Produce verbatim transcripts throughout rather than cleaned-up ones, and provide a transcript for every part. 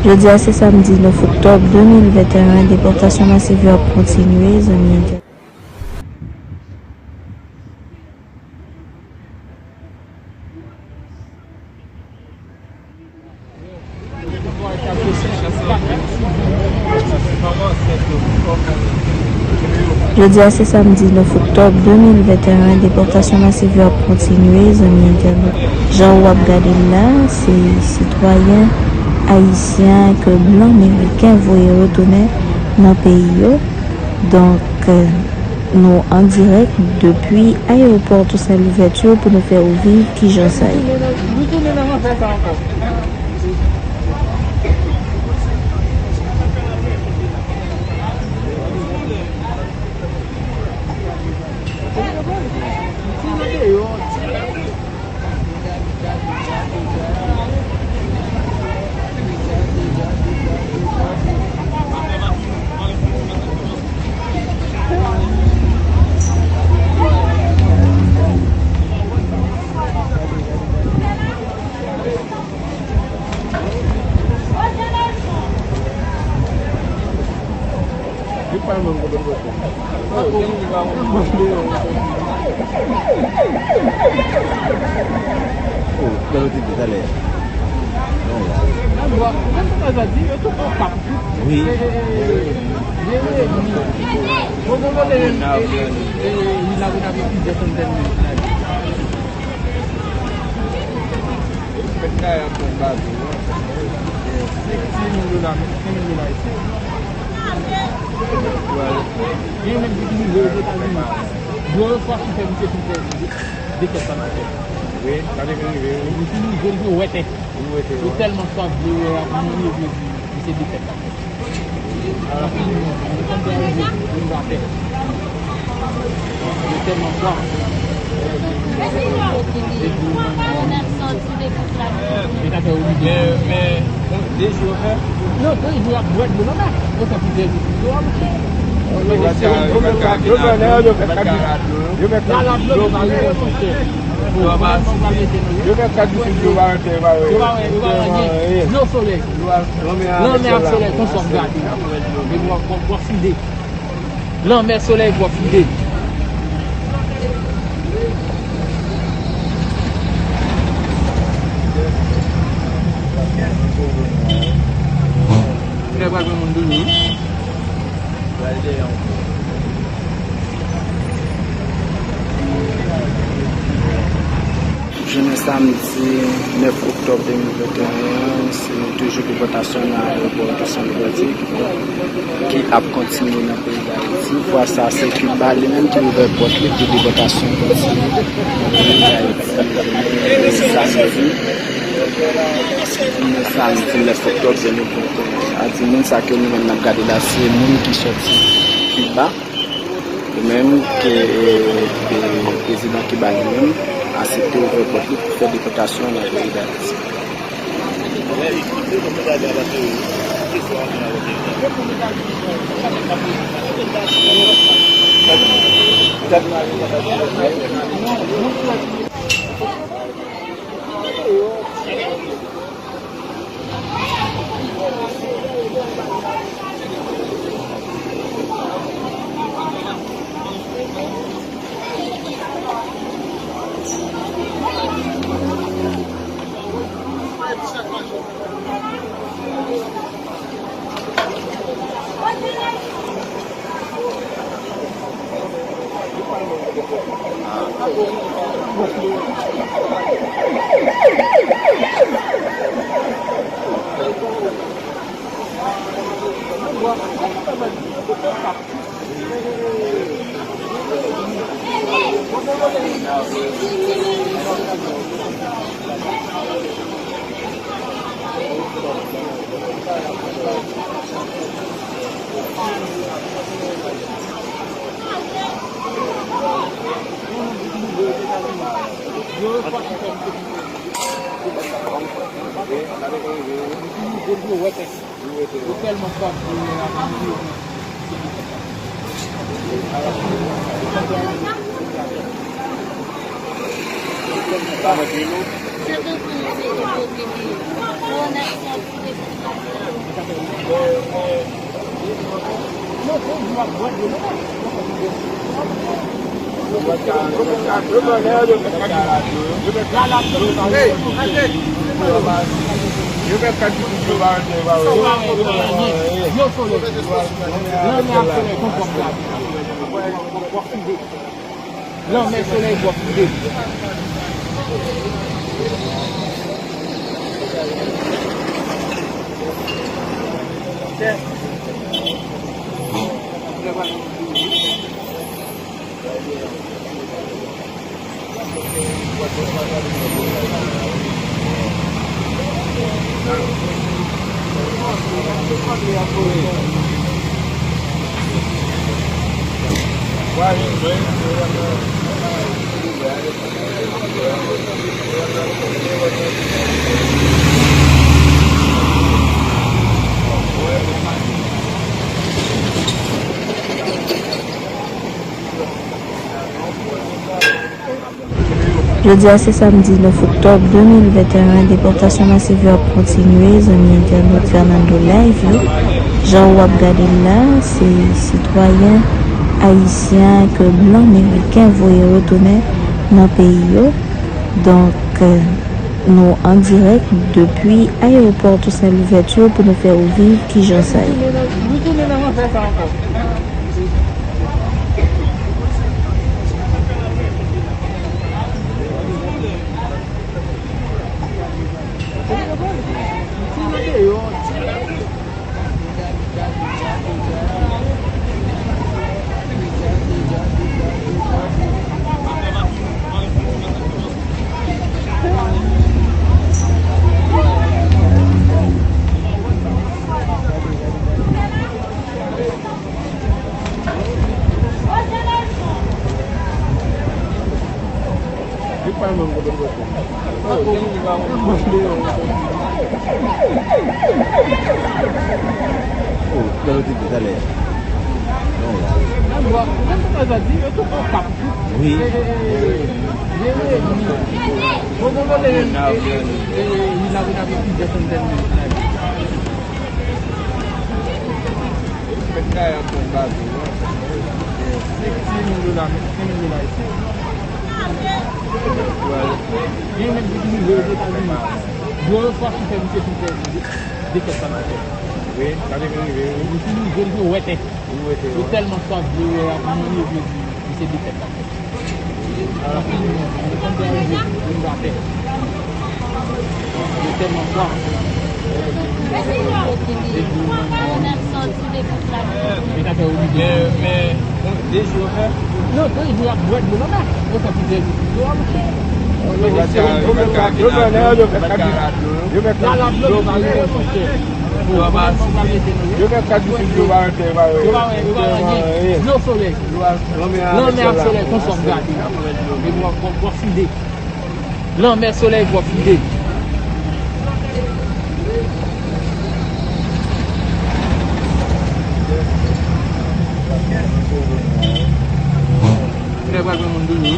Jodi a se samdi nèf oktòb de mil venteyen, depòtasyon masiv yo ap kontinye, zanmi entènèt. Jodi a se samdi nèf oktòb de mil venteyen, depòtasyon masiv yo ap kontinye, zanmi entènèt. Jan w ap gade l la, se sitwayen ayisyen ke blan meriken voye retounen nan peyi yo. Donk, nou an dirèk depi ayewopò Toussaint Louverture pou nou fè w viv kijan sa ye. Wi. Mèt kare ap pran bato, wi. Senk mil dola, senk mil dola ayisyen. Gen menm ki vin Ozetazini. Yo, yo fò ki fè misye fin fè de kèk sa nan tèt. Wi, sa te vin rive, wi. Li fin rive, li wete. Li wete, wi. Li tèlman swav, li wè ap mouri, li di, misye de kèk sa. Yo fè kat di sou dlo, yo pa wè tè, yo pa wè. Yo pa wè, yo pa wè anyen. Dlo solèy. Lanmè ak solèy, konsa w ap gade. Epi w ap, w ap, w ap fide. Lanmè, solèy, w ap fide. Frè, pral pran moun dlo, wi. Pral dèyè ankò. Jounen samdi nèf oktòb de mil venteyen an, se toujou depòtasyon nan ayewopò Toussaint Louverture ki ap kontinye nan peyi Dayiti. Fwa sa, se Kiba li menm ki ouvè pòt li pou depòtasyon kontinye nan peyi Dayiti. Jounen samdi, jounen samdi nèf oktòb de mil venteyen an, a di moun sa ke nou menm n ap gade la, se moun ki sòti Kiba. Li menm ke, e, prezidan Kiba li menm aksepte ouvè pòt li pou fè depòtasyon nan peyi Dayiti. Lanmè solèy bò file. Jodi a se samdi nèf oktòb de mil venteyen, depòtasyon masiv yo ap kontinye, zanmi entènot Fernando Live yo. Jan w ap gade l la, se sitwayen ayisyen ke blan meriken voye retounen nan peyi yo. Donk, nou an dirèk depi ayewopò Toussaint Louverture pou nou fè w viv kijan sa ye. Wi. Gen menm ki vin Ozetazini. Dwe yo swa ki fè misye fin fè de, de tèt sa nan tèt. Wi, sa te vin rive, wi. Li fin rive, li wete. Li wete, wi. Yo tèlman swa vle wè, ap mande yo vle di, misye de tèt sa. Yo fè kat di yo pa wè tè, yo pa wè. Yo pa wè, yo pa wè anyen. Dlo solèy. Lanmè ak solèy konsa w ap gade. Epi w ap, w ap, w ap fide. Lanmè, solèy, w ap fide. Frè, pral pran moun dlo, wi.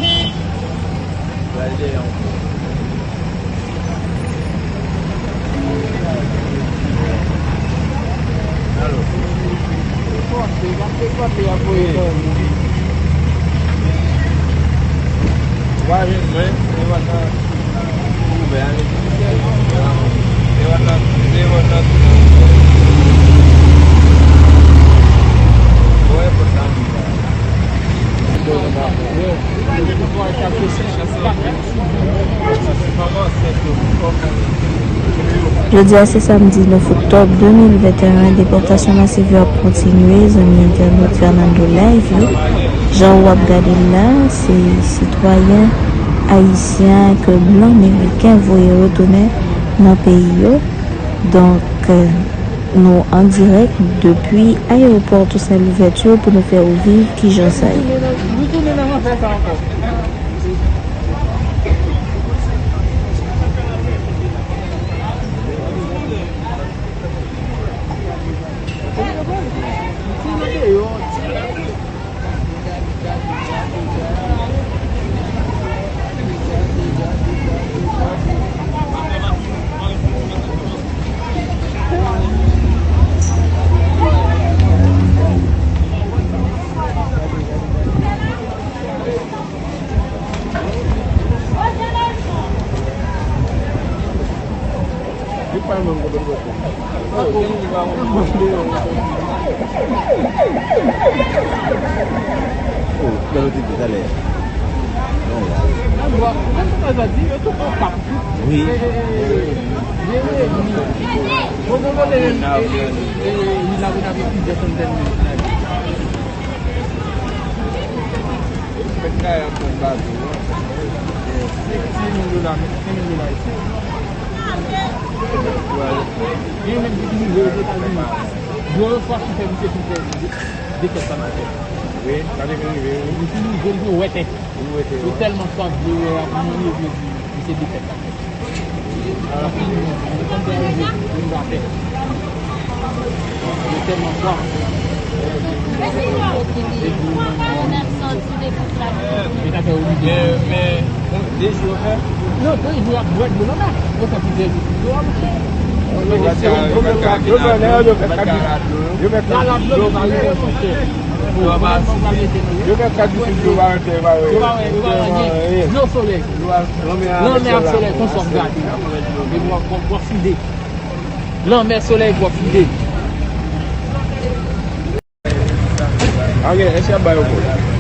Jodi a se samdi nèf oktòb de mil venteyen, depòtasyon masiv yo ap kontinye, zanmi entènot Fernando Live yo. Jan w ap gade l la, se sitwayen ayisyen ke blan meriken voye retounen nan peyi yo. Donk, nou an dirèk depi ayewopò Toussaint Louverture pou nou fè w viv kijan sa ye. Oh, gade ti talè. Wi. Fèt kay ap pran bato, wi. Senk mil dola, senk mil dola isi. Gen menm ki vini voye Ozetazini. Yo, yo swa ki fè misye fin fè de, de kèk sa nan tèt. Wi, sa te vin rive, wi. Li fin rive, li gen wètè. Li wètè, wi. Yo tèlman swa vye, yo ap mande Jezi, misye de kèk sa. Yo fè kat disip dlo pa rete, pa rete. Dlo solèy. Lanmè ak solèy, konsa w ap gade. Epi w ap, w ap, w ap fide. Lanmè, solèy, w ap fide. Ok, èske y ap bay yo kòb?